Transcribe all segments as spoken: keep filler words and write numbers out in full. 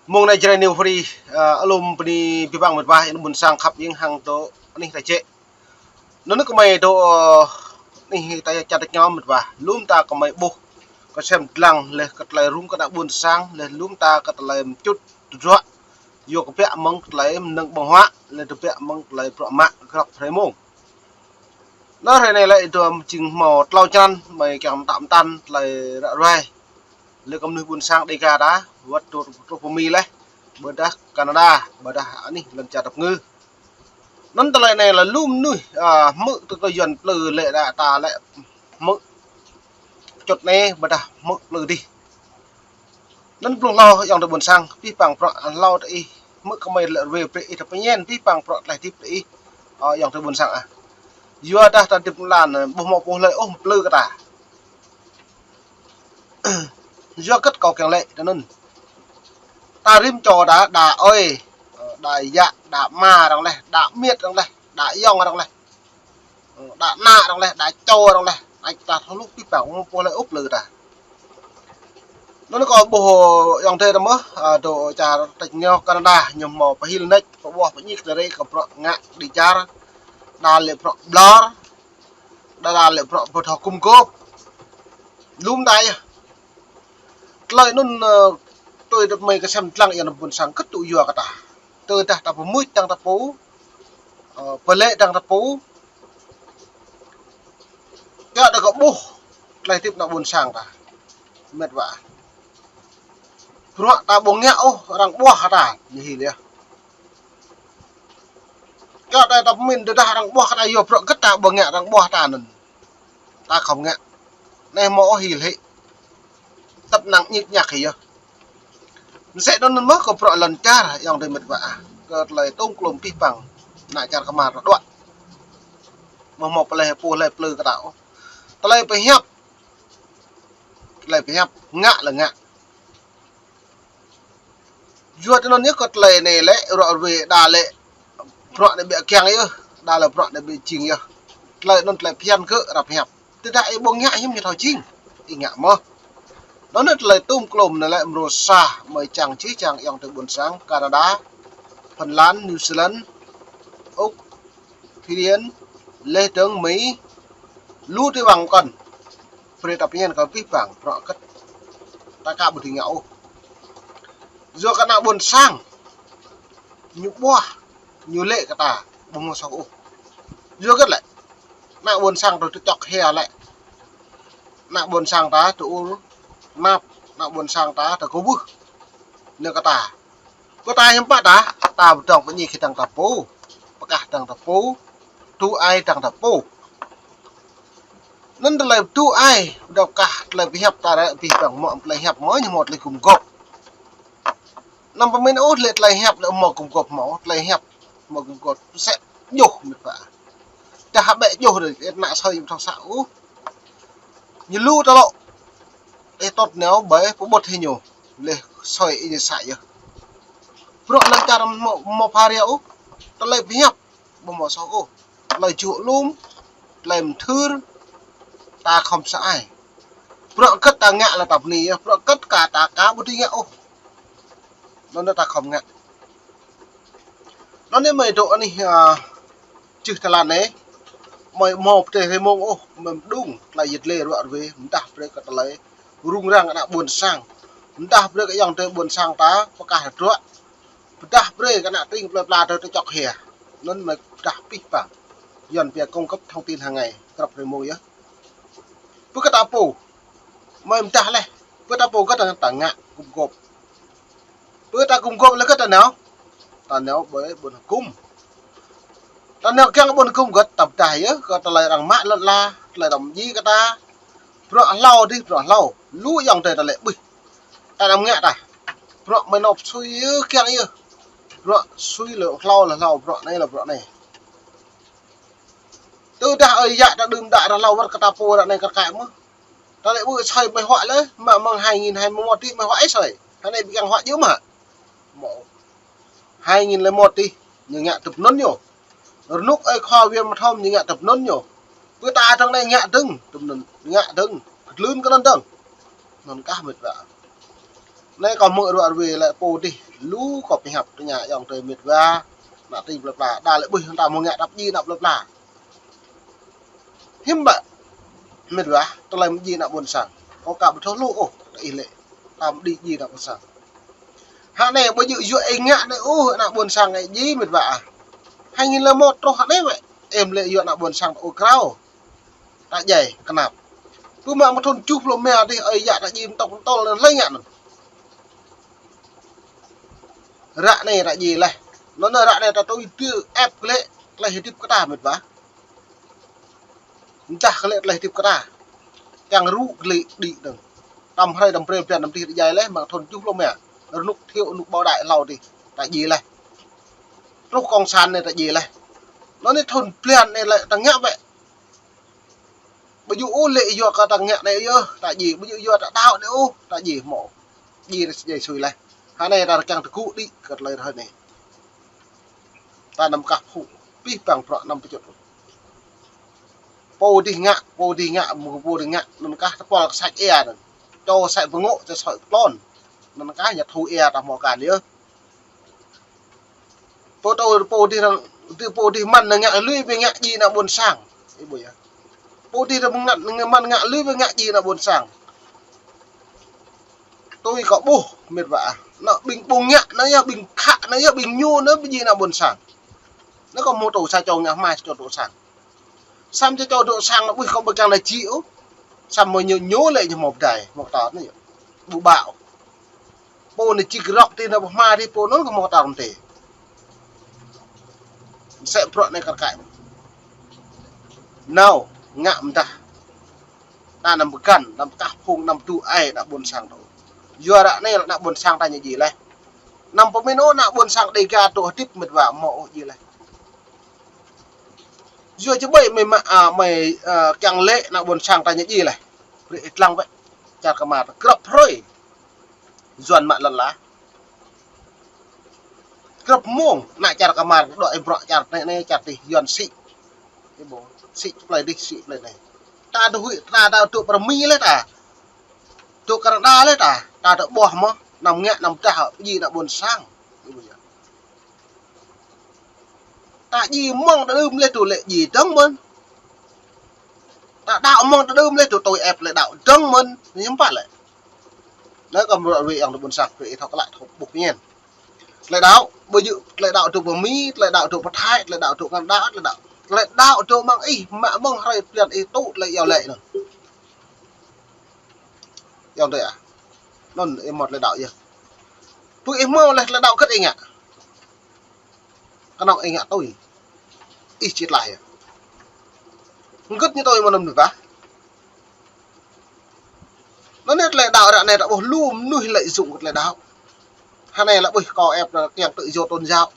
Mơ̆ng anai Jrai New Free, ơ, alum bơni abih bang mĕt wa, ƀing ƀôn sang khăp ing hăng tơ anih ta čĕ. Anŭn kơmơi tơ, ơ, anih ta čăt tơña mĕt wa. Lŏm ta kơmơi ƀuh kơsem dlăng lĕ kơ tơlơi rŭng kơ ană ƀôn sang, lĕ lŏm ta kơ tơlơi mčŭt tơdruă. Yua kơ biă mơ̆ng tơlơi mơnơ̆ng ƀơ̆ng huă, lĕ tơbiă mơ̆ng tơlơi bruă mă grăp hrơi mông. Anŭn hrơi anai lĕ tơm jing hmâo tlâo črăn, mơi kiăng mơtă mơtăn tơlơi ră ruai. Lĕ kơ mơnuih ƀôn sang Dêga ta, wơ̆t tơ, tơ pơ Mi lĕ, ƀôdah Canada, ƀôdah anih lŏn čar tơpơngư. Anŭn tơlơi anai lĕ lŏm mơnuih, ơ, hmư̆ tơ tơ Yuan plư lĕ đa ta lĕ hmư̆ čŭt anai ƀôdah hmư̆ plư dih. Anŭn blung hlâo ayŏng adơi ƀôn sang, abih bang bruă hlâo tơ ih, hmư̆ kơmơi lĕ ruai brơi ih tơ pơñen, abih bang bruă tơlơi hơdip tơ ih, ơ, ayŏng adơi ƀôn sang ah. Yua dah ta hơdip lăn, ƀu hmâo pô hlơi ôh plư kơ ta. Yua hơget kâo kiăng laĭ tơ anŭn. Ta rĭm čô đa, đa ơi, ơ, đa yă, đa ama arăng laih, đa amiêt arăng laih, đa ayŏng arăng laih. Ơ, đa ană arăng laih, đa čô arăng laih, đa ta thâo hluh abih bang, ƀu hmâo pô hlơi ôh plư ta. Anŭn kâo ƀuh ayŏng adơi ta mơ̆, ơ, dŏ čar tĕč ñu Canada, ñu hmâo pơhil nač, pơƀuh pơñik tơrê kơ bruă ngă đĭ čar, đa lĕ bruă ƀlŏr, đa, đa lĕ bruă ƀu thâo gum gôp. Lŏm ta yơh. Tơlơi anŭn, ơ, tui tơ mơi kơsem dlăng ayŏng adơi ƀôn sang kơtŭ yua kơ ta. Tơdah ta pơmưč dăng ta pô, ơ, pơlĕ dăng ta pô. Kiăng đa kơ ƀuh tơlơi hơdip ană ƀôn sang ta. Mĕt wa. Bruă ta ƀu ngă ôh arăng ƀuah ta, ñu hil yơh. Kiăng đa ta pơmĭn tơdah arăng ƀuah ta yua bruă hơget ta ƀu ngă arăng ƀuah ta anŭn. Ta khŏm ngă. Anai hmâo ôh hil hĭ. Tăp năng ñik ñak hĭ yơh. Mơsĕ anŭn mơ̆ kơ bruă lŏn čar ayŏng adơi mĕt wa ah. Kơ tơlơi tŏng klŏm abih bang. Ană čar Kmar ta đuaĭ. Ƀu hmâo pô hlơi, pô hlơi plư kơ ta ôh. Tơlơi pơhiăp. Tơlơi pơhiăp. Ngă lĕ ngă. Yua tơ anŭn yơh kơ tơlơi anai lĕ, ră ruai đa lĕ, bruă anai ƀiă kiăng yơh, đa lĕ bruă anai ƀiă jing yơh. Tơlơi anŭn tơlơi phiăn kơ ră pơhiăp. Tơdah ih ƀu ngă hiư̆m ñu thâo jing, ih ngă mơ̆. Anŭn tơlơi tŏng klŏm anai lĕ mrô sa, mơi čang čih čang ayŏng adơi ƀôn sang, Canada, Phần Lan, New Zealand, Úc, Thụy Điển, laih dơ̆ng Mi, lu tơwang kŏn. Brơi ta pơñen kơ abih bang, bruă hơget. Ta ka ƀu dưi ngă ôh. Yua kơ ană ƀôn sang. Ñu ƀuah, ñu lĕ kơ ta, ƀu hmâo soh ôh. Yua hơget lĕ. Ană ƀôn sang ta tơčŏk hia lĕ. Ană ƀôn sang ta tơ ur, nap, ană ƀôn sang ta tơ kơwưh. Anai kơ ta. Kơ ta hiư̆m pă ta, ta pơdŏng pơñi kơ dăng ta pô. Pơkah dăng ta pô. Tŭ ai dăng ta pô. Anŭn tơlơi tŭ ai, pơdŏng kah tơlơi pơhiăp ta ră abih bang hmâo tơlơi hiăp hmâo ñu hmâo tơlơi gum gôp. Anăm pơmĭn ôh tơlơi, tơlơi hiăp lĕ hmâo gum gôp hmâo, tơlơi hiăp hmâo gum gôp. Mơsĕ djơ̆ mĕt wa. Čah ƀĕ djơ̆ đơi, ană soi ñu thâo sa ôh. Ñu lu tơlŏ. Ih tŏt nao ƀơi pơƀut hĭ ñu. Laih soi ih ñu sa yơh. Bruă lŏn čar hmâo, hmâo pha ria ôh. Tơlơi pơhiăp ƀu hmâo soh ôh. Tơlơi jŭ lŏm, tơlơi mơthưr, ta khŏm sa ai. Bruă hơget ta ngă lĕ ta bơni yơh, bruă hơget ka ta ka ƀu dưi ngă ôh. Anŭn ta khŏm ngă. Anŭn anai mơi dŏ anih, ơ, čih tơlơi anai, mơi hmâo pơtrĕ hrơi mông ôh, mơi mơđung, tơlơi yet lĕ ră ruai, mơdah brơi kơ tơlơi rŭng răng ană ƀôn sang. Mơdah brơi kơ ayŏng adơi ƀôn sang ta, pơkah tơdruă. Pơdah brơi kơ ană tring plơi pla tơ tơčŏk hia. Anŭn mơi pơdah abih bang. Yuan pia cung cấp thông tin hàng ngày, grăp hrơi mông yơh. Pơ kơ ta pô. Mơi mơdah laih. Pơ ta pô hơget ta ngă gum gôp. Pơ ta gum gôp lĕ hơget ta nao. Ta nao ƀơi ƀôn hơgŭm. Ta nao kiăng ƀôn hơgŭm hơget ta pơdah yơh, kơ tơlơi arăng mă lŏn ala, tơlơi arăng djai kơ ta. Bruă hlâo dih, bruă hlâo. Lu ayŏng adơi ta lĕ ƀuh. Ta anăm ngă ta. Bruă mơi nop sui yơh kiăng yơh. Bruă sui lĕ hlâo lĕ hlâo, bruă anai lĕ bruă anai. Tơdah ơi yă ta đưm đă ră hlâo wơ̆t kơ ta pô ră anai kar kaĭ mơ̆. Ta lĕ ƀu soi mơi huă lĕ, mă mơ̆ng hai nghìn hai mươi mốt tih mơi huă ih soi. Hơnai ƀu kiăng huă djơ̆ mơ̆. Mơ̆. Hai nghìn lẻ một tih, ñu ngă tŭp anŭn ñu. Rơnŭk ơi khua Việt Nam thom ñu ngă tŭp anŭn ñu. Pơ ta dơ̆ng anai ngă dơ̆ng, tŭp anŭn ngă dơ̆ng, kơtlưn kơ anŭn dơ̆ng. Anŭn kah mĕt wa. Anai kâo hmư̆ ruă ruê lĕ pô dih lu kâo pơhiăp tơña ayŏng adơi met wa, ană tring plơi pla, đa lĕ ƀuh hăng ta mơ̆ng ngă tăp ji ană plơi pla. Hiư̆m pă, met wa, tơlơi mơji ană ƀôn sang. Kâo ka ƀu thâo hluh ôh, tơ ih lĕ, ta mơdi ji ană ƀôn sang. Hă anai ƀu djơ̆ yua ih ngă anai ôh, ană ƀôn sang ih ji met wa ah. Hai nghìn lẻ một truh hă anai wĕ, em lĕ yua ană ƀôn sang ta ur krao. Ta djai kơnăp. Tui mă mơ̆ng thun tơjuh pluh rơma dih, ơi yă ta ji mơtŏk mơtŏl anŭn hlơi ngă anŭn. Ră anai ta ji laih. Anŭn ră anai ta tui tơ ĕp glaĭ tơlơi hơdip kơ ta met wa. Mơdah glaĭ tơlơi hơdip kơ ta. Kiăng rŭ glaĭ đĭ anŭn. Tơm hrơi tơm brơi blan tơm dih ta djai laih, mơ̆ng thun tơjuh pluh rơma. Rơnŭk Thiệu, rơnŭk Bảo Đại hlâo dih, ta ji laih. Truh cộng sản anai ta ji laih. Anŭn anai thun blan anai lĕ ta ngă wĕ. Ƀu djơ̆ ôh lĕ yua kơ ta ngă anai yơh, ta ji, ƀu djơ̆ yua ta đaŏ anai ôh, ta ji hmâo. Ji anai djai sui laih. Hă anai ta kiăng tơgŭ đĭ kơ tơlơi rơhơi anai. Ta anăm kah phung, pih pang bruă anăm pơčut. Pô dih ngă, pô dih ngă, mơ̆ng pô dih ngă, anŭn kah tơpul kơ sač ia anŭn. Čô sač bơngŏ, čô sač klon. Anŭn kah ñu thu ia ta hmâo kan yơh. Pô tơ, pô dih răng, tơ pô dih mơ̆n ngă lui ƀing ngă ji ană ƀôn sang. Ih ƀuh yơh. Pô dih răng mơ̆n ngă, mơ̆n ngă lui ƀing ngă ji ană ƀôn sang. Tui kâo ƀuh, met wa ah. Anŭn ƀing ƀu ngă, anŭn yơh ƀing khă, anŭn yơh ƀing ñu, anŭn ƀing ji ană ƀôn sang. Anŭn kâo hmâo tŭ sa čô ngă hmua sa čô tŭ sang. Samơ̆ čô čô dŏ sang ƀuh kâo ƀu kiăng nao ji ôh. Samơ̆ ñu, ñu lĕ ñu hmâo pơdai, hmâo kơtor anai yơh. Ƀu ƀă ôh. Pô anai čik rŏk tih anai ƀu hmua dih pô anŭn kơ hmâo kơtor mơ̆n tih. Mơsĕ bruă anai kar kaĭ. Nao, ngă mơdah. Ta anăm pơgăn, anăm kah phung, anăm tŭ ai ană ƀôn sang ta. Yua ră anai lĕ ană ƀôn sang ta ñu ji laih. Anăm pơmĭn ôh ană ƀôn sang Dêga tŭ hơdip met wa hmâo ôh ji laih. Yua či ƀai mơi mă, a, mơi, a, kiăng lĕ ană ƀôn sang ta ñu ji laih. Brơi ih lăng wĕ. Čar kơmar ta grăp hrơi. Yuan mă lŏn ala. Grăp mông, ană čar kơmar dŏ ih bruă čar anai, anai čar dih Yuan sĭ. Ih ƀuh, sĭ plơi dih, sĭ plơi anai. Ta dŏ huĭ, ta, ta dŏ pơ Mi laih ta. Dŏ Canada laih ta. Ta dŏ ƀuh mơ̆, anăm ngă, anăm mơdah, ji ană ƀôn sang. Ih ƀuh yơh. Ta ji mơ̆ng tơdơ̆m laih tŭ lĕ ji dơ̆ng mơ̆n. Ta đaŏ mơ̆ng tơdơ̆m laih tŭ tui ĕp tơlơi đaŏ dơ̆ng mơ̆n. Ñu hiư̆m pă lĕ. Anai kâo mơ̆ ruă ruê ayŏng adơi ƀôn sang, brơi ih thâo klă thâo ƀuh pơñen. Tơlơi đaŏ, ƀu djơ̆ tơlơi đaŏ dŏ pơ Mi, tơlơi đaŏ dŏ pơ Thái, tơlơi đaŏ dŏ Canada, tơlơi đaŏ. Tơlơi đaŏ dŏ mơ̆ng ih, mă mơ̆ng hrơi blan ih tŭ tơlơi iâu laĭ anŭn. Ayŏng adơi ah. Anŭn ih hmâo tơlơi đaŏ yơh. Tui ih hmâo laih tơlơi đaŏ hơget ih ngă. Kơnơ̆ng ih ngă tui. Ih či tlaih yơh. Hơget ñu tui mơ̆n anŭn bah. Anŭn anai tơlơi đaŏ ră anai ta ƀuh lu mơnuih lợi dụng kơ tơlơi đaŏ. Hă anai lĕ ƀuh kâo ĕp kiăng tự do tôn giáo.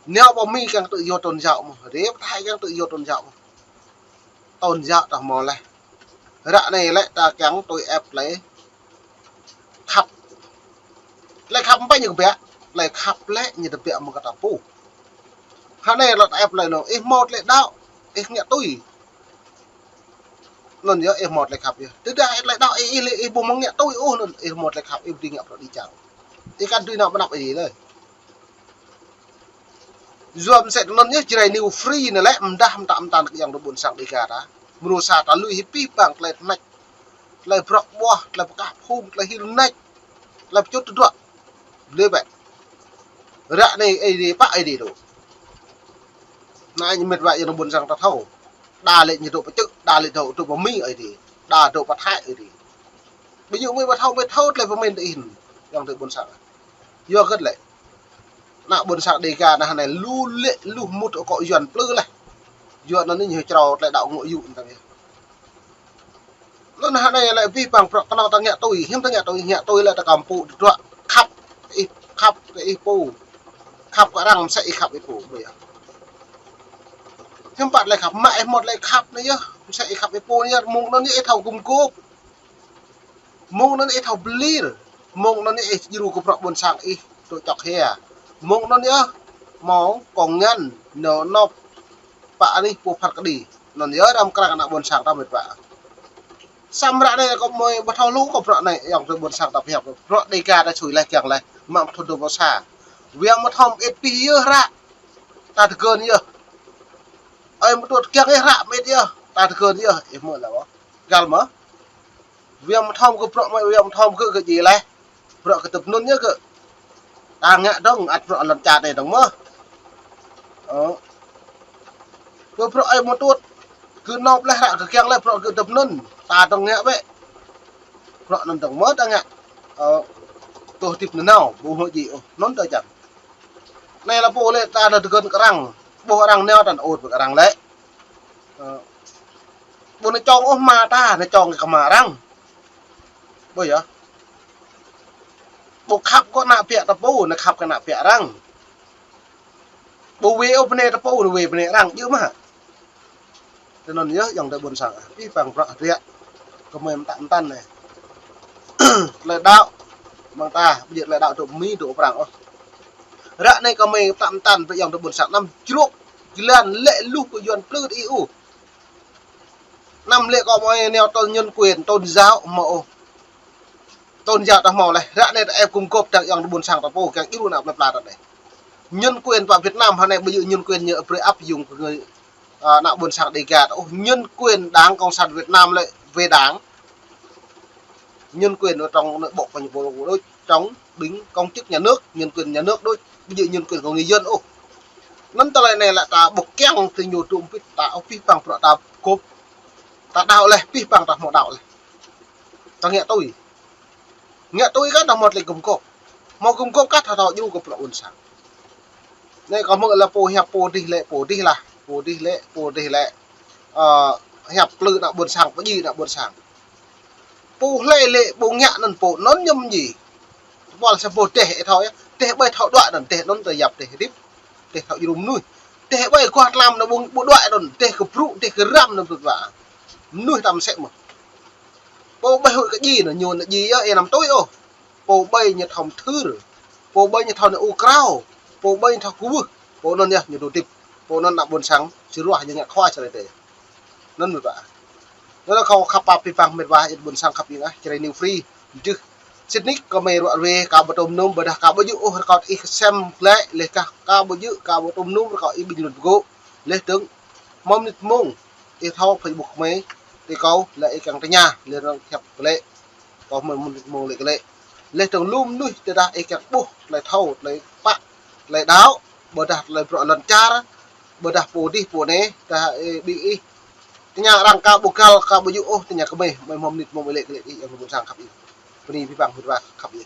Nao pơ Mi kiăng tự do tôn giáo mơ̆n. Rê pơ Thái kiăng tự do tôn giáo mơ̆n. Tôn giáo ta hmâo laih. Ră anai lĕ ta kiăng tui ĕp tơlơi khăp. Tơlơi khăp ƀu ñu kơ biă. Tơlơi khăp lĕ ñu tơbiă mơ̆ng kơ ta pô. Hă anai lĕ ta ĕp tơlơi anŭn. Ih hmâo tơlơi đaŏ. Ih ngă tui. Anŭn yơh ih hmâo tơlơi khăp yơh. Tơdah ih tơlơi đaŏ ih, ih, ih ƀu mơ̆ng ngă tui ôh anŭn ih hmâo tơlơi khăp ih ƀu dưi ngă bruă đĭ čang. Ih kăn dưi nao pơ anăp ih lơi. Yua mơsĕ anŭn yơh Jrai New Free anai lĕ mơdah mơta mơta kơ ayŏng adơi ƀôn sang Dêga ta. Mơnuih sa ta lui hĭ pih pang tơlơi tơnač. Tơlơi brŏk ƀuah, tơlơi pơkah phung, tơlơi hil nač. Tơlơi pơčut tơdruă. Lĕ bĕ. Ră anai Aê Diê pă Aê Diê dŏ. Anai ñu met wa ayŏng adơi ƀôn sang ta thâo. Đa lĕ ñu dŏ pơ Čư̆, đa lĕ dŏ, dŏ pơ Mi Aê Diê. Đa dŏ pơ Thái Aê Diê. Ƀu djơ̆ mơi ƀu thâo, mơi thâo tơlơi pơmĭn tơ ih. Ayŏng adơi ƀôn sang. Yua hơget lĕ. Ană ƀôn sang Dêga anai hơnai lu lĕ lu mŭt akŏ Yuan plư laih. Yua anŭn ñu črâo tơlơi đaŏ ngŏ yŭ anŭn tơ yơh. Anŭn hă anai lĕ abih bang bruă kơnơ̆ng ta ngă tui, hiư̆m ta ngă tui, ngă tui lĕ ta kăm pŭ tơdruă, khăp kơ ih, khăp kơ ih pô. Khăp kơ arăng mơsĕ ih khăp ih pô, ƀu yơh. Hiư̆m pă tơlơi khăp, mă ih hmâo tơlơi khăp anai yơh, mơsĕ ih khăp ih pô anai yơh, mơ̆ng anŭn yơh ih thâo gum gôp. Mơ̆ng anŭn ih thâo pơlir, mơ̆ng anŭn ih djru kơ bruă ƀôn sang ih, tŭ čŏk hia. Mơ̆ng anŭn yơh, hmâo kông ngăn, nao nŏp, pă anih pô phat kơđi. Anŭn yơh răm krăng ană ƀôn sang ta met wa. Samơ̆ ră anai kâo mơi ƀu thâo lu kâo bruă anai, ayŏng adơi ƀôn sang ta pơhiăp. Bruă Dega ta sui laih kiăng laih, mă thun dua pluh sa. Wai mơthom ĕp pih yơh ră. Ta tơgơ̆n yơh. Ơi mơtuôt kiăng yơh ră mơit yơh. Ta tơgơ̆n yơh. Ih mơ̆ lĕ wă. Găl mơ̆. Wai mơthom kơ bruă mơi, wai mơthom kơ kơ ji laih. Bruă kơ tơp nun yơh kơ. Ta ngă dong ăt bruă lŏn čar anai dong mơ̆. Ơ. Kơ bruă ơi mơtuôt. Kơ nop laih ră kơ kiăng laih bruă kơ tơp nun. Ta dong ngă bĕ. Bruă nun dong mơ̆ ta ngă. Ơ. Tơl tip nanao, ƀu hơjĭ ôh, nun ta čang. Anai lĕ pô lĕ ta nao tơgơ̆n kơ arăng. Ƀuh arăng nao ta ôt ƀơi arăng lĕ. Ơ. Ƀu nao čong ôh hma ta, nao čong kơ hma arăng. Ƀu yơh. Ƀu khăp kơ ană ƀiă ta pô, nao khăp kơ ană ƀiă arăng. Ƀu wai ôh bơnai ta pô, nao wai bơnai arăng, djơ̆ mơ̆. Tui anŭn yơh, ayŏng adơi ƀôn sang. Pih pang bruă hơdră. Kơ mơi mơtă mơtăn anai. Tơlơi đaŏ. Mơ̆ng ta, ƀu djơ̆ tơlơi đaŏ dŏ Mi, dŏ Prang ôh. Ră anai kơ mơi mơtă mơtăn, brơi ayŏng adơi ƀôn sang anăm čruk jơlan lĕ luh kơ Yuan plư tơ i u. Anăm lĕ kơ mơi nao tôn nhân quyền, tôn giáo mơ̆ ôh. Tôn giáo ta hmâo laih, ră anai ta ĕp gum gôp tang ayŏng adơi ƀôn sang ta pô kiăng djru ană plơi pla ta anai. Nhân quyền pơ Việt Nam hơnai ƀu djơ̆ nhân quyền ñu brơi áp dụng kơ người, à, ană ƀôn sang Dega ta ôh. Nhân quyền Đảng Cộng sản Việt Nam lĕ về Đảng. Nhân quyền ở trong nội bộ của ñu pô đôč, trong ƀing công chức nhà nước, nhân quyền nhà nước đôč, ƀu djơ̆ nhân quyền của người dân ôh. Anŭn tơlơi anai lĕ ta ƀu kiăng tơ ñu tŭm pit ta ôh pih pang bruă ta gôp. Ta đaŏ laih, pih pang ta hmâo đaŏ laih. Ta ngă tui. Ngă tui kơ ta hmâo tơlơi gum gôp. Hmâo gum gôp kơ ta thâo djru kơ bruă ƀôn sang. Anai kơ mơi lĕ pô hiăp pô dih lĕ, pô dih lah, pô dih lĕ, pô dih lĕ. Ơ, hiăp plư ană ƀôn sang, pơdjai ană ƀôn sang. Pô hlơi lĕ ƀu ngă anŭn pô anŭn ñăm ji. Ƀuăl sa pô dêh ih thâo yơh. Dêh ƀơi thâo đuaĭ anŭn, dêh anŭn tơ yap dêh hơdip. Dêh thâo djru mơnuih. Dêh ƀơi kuah tlam anŭn ƀu, ƀu đuaĭ anŭn, dêh kơ brŭ, dêh kơ răm anŭn brŭt wa. Mơnuih ta mơsĕ mơ̆. Pô ƀơi huĭ kơ ji anŭn, ñu anŭn ji yơh, ih anăm tui ôh. Pô ƀơi ñu thâo mơthưr. Pô ƀơi ñu thâo nao u krao. Pô ƀơi ñu thâo kwưh. Pô anŭn yơh ñu dŏ hơdip. Pô anŭn ană ƀôn sang, či ruah ñu ngă khua čar tê. Anŭn mơ̆ ta. Anŭn lĕ kâo khăp pap pih pang mĕt wa, ih ƀôn sang khăp ih ah, Jrai New Free. Jưh. Sĭt nik kơ mơi ruă ruê, kâo ƀu tŭm nŭm, ƀôdah kâo ƀu djơ̆ ôh, rơkâo ih kơsem glaĭ, laih kah kâo ƀu djơ̆, kâo ƀu tŭm nŭm, rơkâo ih ƀing lun pơgô̆. Laih dơ̆ng, mơ̆ng mơnit mông, ih thâo Facebook mơi, tui kâo, lĕ ih kiăng tơña, laih dơ̆ng hiăp glaĭ. Kâo mơ̆ng mơnit mông lĕ glaĭ. Laih dơ̆ng lu mơnuih tơdah ih kiăng ƀuh, tơlơi thâo, tơlơi pă, tơlơi đaŏ, ƀôdah tơlơi bruă lŏn čar, ƀôdah pô dih pô anai, tơdah ih ƀing ih. Tơña arăng kâo ƀu găl, kâo ƀu djơ̆ ôh, tơña kơ mơi, mơi mơ̆ng mơnit mông lĕ glaĭ ih, ayŏng adơi ƀôn sang khăp ih. Bơni pih pang mĕt wa khăp ih.